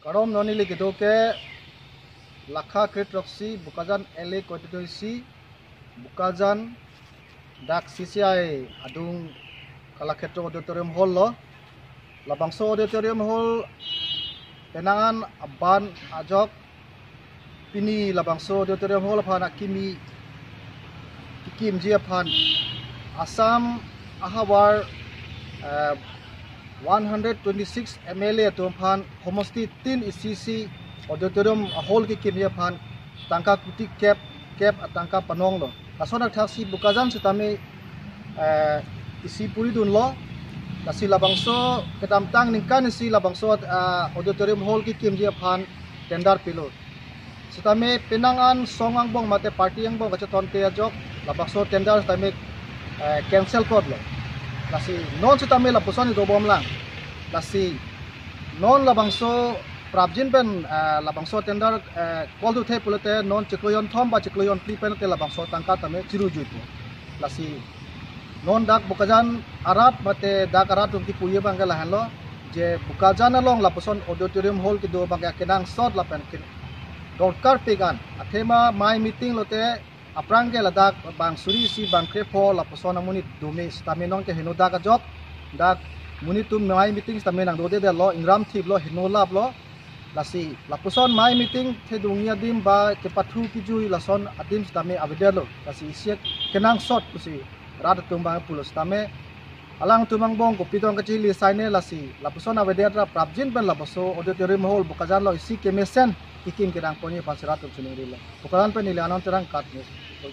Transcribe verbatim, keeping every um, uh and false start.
Kardom, non neli kedo ke Lakha Kre Throksi Bokajan L A constituency, Bokajan dak C C I adung Kalakshetra Auditorium Hall lo. Labangso Auditorium Hall penang an aban ajok pini labangso Auditorium Hall aphan akimi kekimji aphan Assam ahavar, eh, one hundred twenty-six M L A atum aphan homosti tin isi isi auditorium hall kekimji aphan tangka kuti kep kep atangka panong lo. Lason athaksi Bokajan sitame, eh, isi puri dunlo. Lasi labangso kedamtang ningkan isi labangso, ah, auditorium hall kekimji aphan tender pilo. Sitame penang an song angbong mate party angbong kachetonte ajok labangso tender sitame, eh, cancel plot lo. Lasi non sitame lapuson ido bomlang. Lasi non labangso prapjin pen, eh, labangso tender, eh, call to the pulote non chiklo jonthom ba chiklo jonphli pen te labangso tangka tame chirujuipo. Lasi non dak Bokajan arat mate dak arat atum kipuji abang ke lahenlo, je Bokajan along lapuson auditorium hall kedo abang ke kenangsot lapen ke dorkar pik an. Athema mai meeting lote aphrang ke ladak bang suri isi bang krepho lapuson amonit dome sitame non ke heno dak ajok dak monit atum mai meeting sitame nangdodedetlo, ingram thiplo, heno laplo. Lasi lapuson mai meeting thedungji adim ba kepathu kejui lason adim sitame avedetlo. Lasi isi kenangsot pusi rat atum abang pulo sitame alangtum angbong kopi tong kachili saine. Lasi lapuson avedet ra prapjin pen labangso auditorium hall Bokajan lo isi kemesen kekim kedang ponji aphan si rat atum chiningrilo. Bokajan pen neli Anand Terang, KAT News.